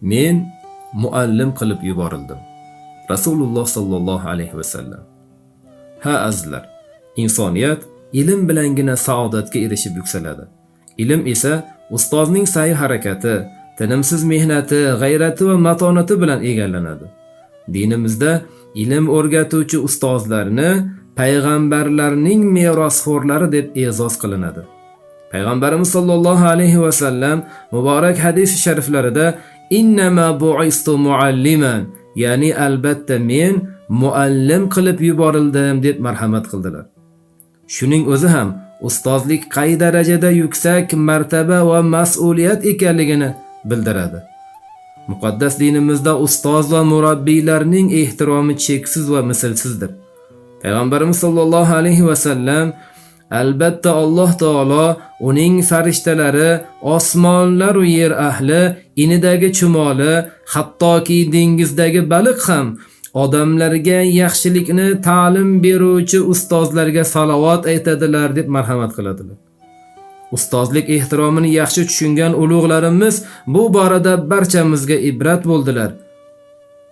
Men muallim qilib yuborildim. Rasululloh sallallohu alayhi va sallam. Ha azizlar, insoniyat ilm bilangina saodatga erishib yuksaladi. Ilm esa ustozning sa'y harakati, tinimsiz mehnati, g'ayrati va matonati bilan egallanadi. Dinimizda ilm o'rgatuvchi ustozlarni payg'ambarlarning merosxo'rlari deb e'zoz qilinadi. Payg'ambarimiz sollallohu alayhi va sallam muborak hadis shariflarida innama bu'istu mualliman, ya'ni albatta men muallim qilib yuborildim deb marhamat qildilar. Shuning o'zi ham ustozlik qay darajada yuksak martaba va mas'uliyat ekanligini bildiradi. Muqaddas dinimizda ustoz va murabbiylarning ehtiromi cheksiz va mislsizdir. Payg'ambarimiz sollallohu alayhi va sallam albatta Alloh taolo, uning farishtalari, osmonlar va yer ahli, inidagi chumoli, hattoki dengizdagi baliq ham odamlarga yaxshilikni ta'lim beruvchi ustozlarga salovat aytadilar deb marhamat qiladilar. Ustozlik ehtiromini yaxshi tushungan ulug'larimiz bu borada barchamizga ibrat bo'ldilar.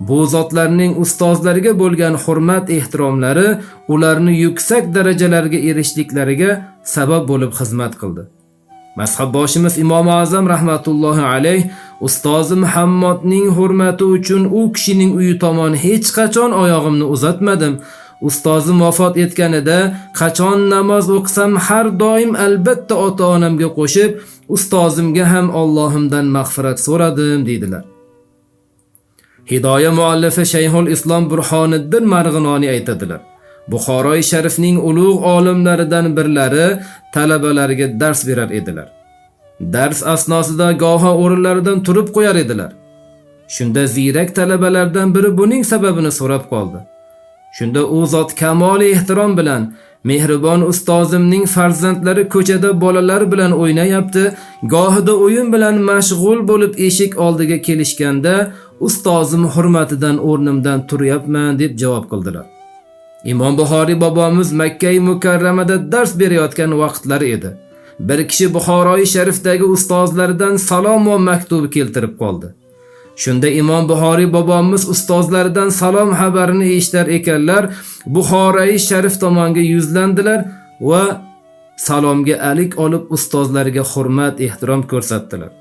Bu zotlarning ustozlarga bo'lgan hurmat ehtiromlari ularni yuksak darajalarga erishliklariga sabab bo'lib xizmat qildi. Mazhabboshimiz Imom Azam rahmatullohi alayh ustozim Hammodning hurmati uchun u kishining uyi tomon hech qachon oyog'imni uzatmadim. Ustozim vafot etganida qachon namoz o'qisam har doim albatta ota-onamga qo'shib ustozimga ham Allohimdan mag'firat so'radim deydilar. Hidoya muallifi Shayxul Islom Burhoniddin Marg'inoniy aytadilar. Buxoroy sharifning ulug' olimlaridan birlari talabalarga dars berar edilar. Dars asnosida goho o'rinlaridan turib qo'yar edilar. Shunda ziyrak talabalardan biri buning sababini so'rab qoldi. Shunda u zot kamol ehtirom bilan mehribon ustozimning farzandlari ko'chada bolalar bilan o'ynayapti, gohida o'yin bilan mashg'ul bo'lib eshik oldiga kelishganda ustozim hurmatidan o'rnimdan turyapman deb javob qildilar. Imom Buxoriy bobomiz Makka Mukarramada dars berayotgan vaqtlari edi. Bir kishi Buxoroi sharifdagi ustozlaridan salom va maktub keltirib qoldi. Shunda Imom Buxoriy bobomiz ustozlaridan salom xabarini eshitar ekanlar, Buxoroi sharif tomonga yuzlandilar va salomga alik olib ustozlariga hurmat ehtirom ko'rsatdilar.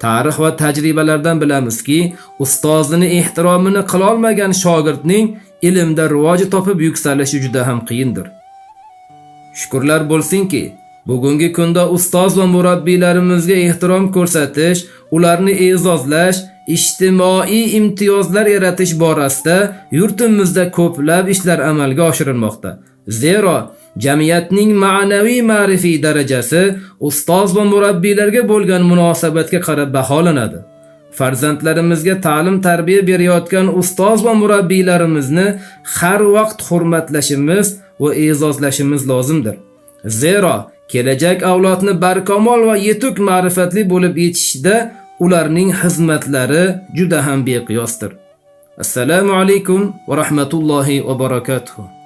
Tarix va tajribalardan bilamizki, ustozini ehtiromini qila olmagan shogirdning ilmda rivoj topib yuksalishi juda ham qiyindir. Shukrlar bo'lsinki, bugungi kunda ustoz va murabbiylarimizga ehtirom ko'rsatish, ularni e'zozlash, ijtimoiy imtiyozlar yaratish borasida yurtimizda ko'plab ishlar amalga oshirilmoqda. Zero jamiyatning ma'naviy ma'rifiy darajasi ustoz va murabbiylarga bo'lgan munosabatga qarab baholanadi. Farzandlarimizga ta'lim tarbiya berayotgan ustoz va murabbiylarimizni har vaqt hurmatlashimiz va e'zozlashimiz lozimdir. Zero kelajak avlodni barkamol va yetuk ma'rifatli bo'lib yetishishda ularning xizmatlari juda ham beqiyosdir. Assalomu alaykum va rahmatullohi va barakatuh.